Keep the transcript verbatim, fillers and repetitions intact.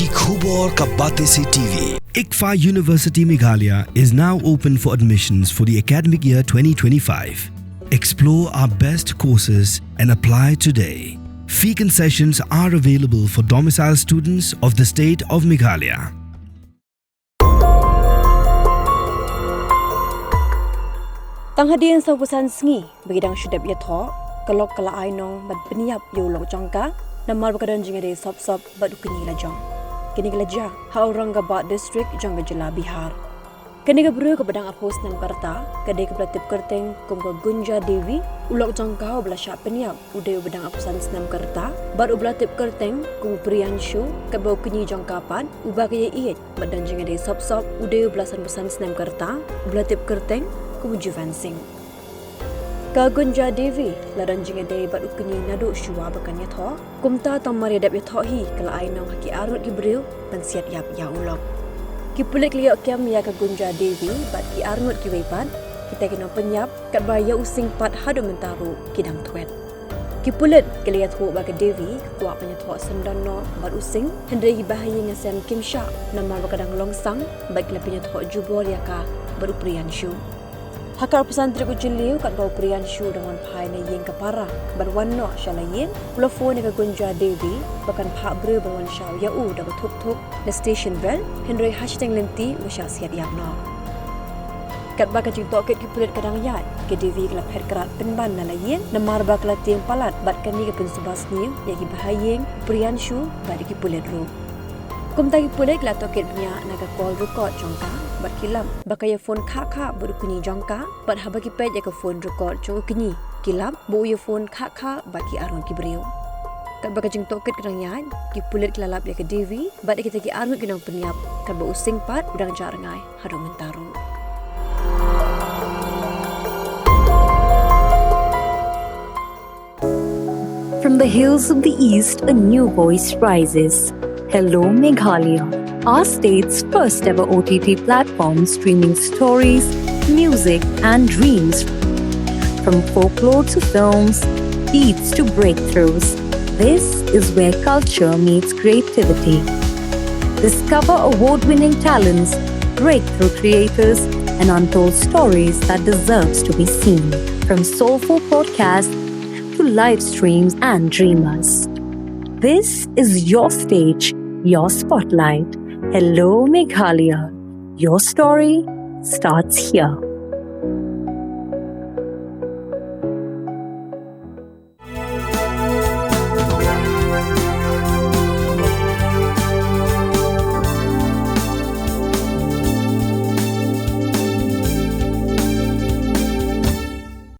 Khubor ka Batesi T V. ICFAI University Meghalaya is now open for admissions for the academic year twenty twenty-five. Explore our best courses and apply today. Fee concessions are available for domicile students of the state of Meghalaya. Tang hadien sawphew san sngi ba ki dang shu dep ïathoh, ka lok ka la ai nong ban pynïap ïa u lok jong ka, namar ba ka don jingïadei sop sop bad u kñi la jong. Kane ka la jia ha Aurangabad District jong ka jylla Bihar. Kane ka briew kaba dang arphew snem ka rta, ka dei kaba la tip kyrteng kum ka Gunja Devi, u lok jong ka uba la shah pynïap u dei uba dang arphew san snem ka rta, bad uba la tip kyrteng kum u Priyanshu, katba u kñi jong ka pat, uba ka ïaieit bad don jingïadei sop sop, u dei uba la sanphew san snem ka rta, uba la tip kyrteng kum u Jivan Singh. Ka Gunja Devi la don jingïadei bad u kñi naduh shuwa ba kan ïathoh. Kumta tang mar ïadep ïathoh hi ka la ai nong ha ki arngut ki briew ban siat ïap ïa u lok. Ki pulit ki la ïoh kem ïa ka Gunja Devi bad ki arngut kiwei pat, kita ki nongpynïap, katba ïa u Singh pat haduh mynta ruh ki dang thwet. Ki pulit ki la ïathuh ba ka Devi ka kwah pynïathoh syndon noh bad u Singh, hynrei ki bahaïing hasem kim shah namar ba ka dang long sang, bad ki la pynïathoh jubor ïa ka bad u Priyanshu. Ha ka arphew san tarik u Jylliew, katba u Priyanshu u dang wan phai na ïing ka para ban wan noh sha la ïing, u la phone ïa ka Gunja Devi ba kan phah briew ban wan shaw ïa u da ka thuk thuk na Station Bell, hynrei ha shiteng lynti u la shah siat ïap noh. Katba ka jingtohkit ki pulit ka dang ïaid, ka Devi ka la phet krad pynban na la ïing namar ba ka la tieng palat, bad kane ka pynsuba sniew ïa ki bahaïing, u Priyanshu bad ïa ki pulit ruh. Kumta ki pulit ki la tohkit bniah na ka call record jong ka, bad ki lap ba ka ïa phone khah khah bad u kñi jong ka, bad haba ki peit ïa ka phone record jong u kñi, ki lap ba u ïa phone khah khah bad ki arngut ki briew. Katba ka jingtohkit ka dang ïaid, ki pulit ki la lap ïa ka Devi bad ïa kita ki arngut ki nongpynïap, katba u Singh pat u dang jah rngai haduh mynta ruh. From the hills of the East, a new voice rises. Hello Meghalaya, our state's first ever O T T platform streaming stories, music, and dreams. From folklore to films, beats to breakthroughs, this is where culture meets creativity. Discover award winning talents, breakthrough creators, and untold stories that deserves to be seen. From soulful podcasts to live streams and dreamers. This is your stage, your spotlight. Hello Meghalaya. Your story starts here.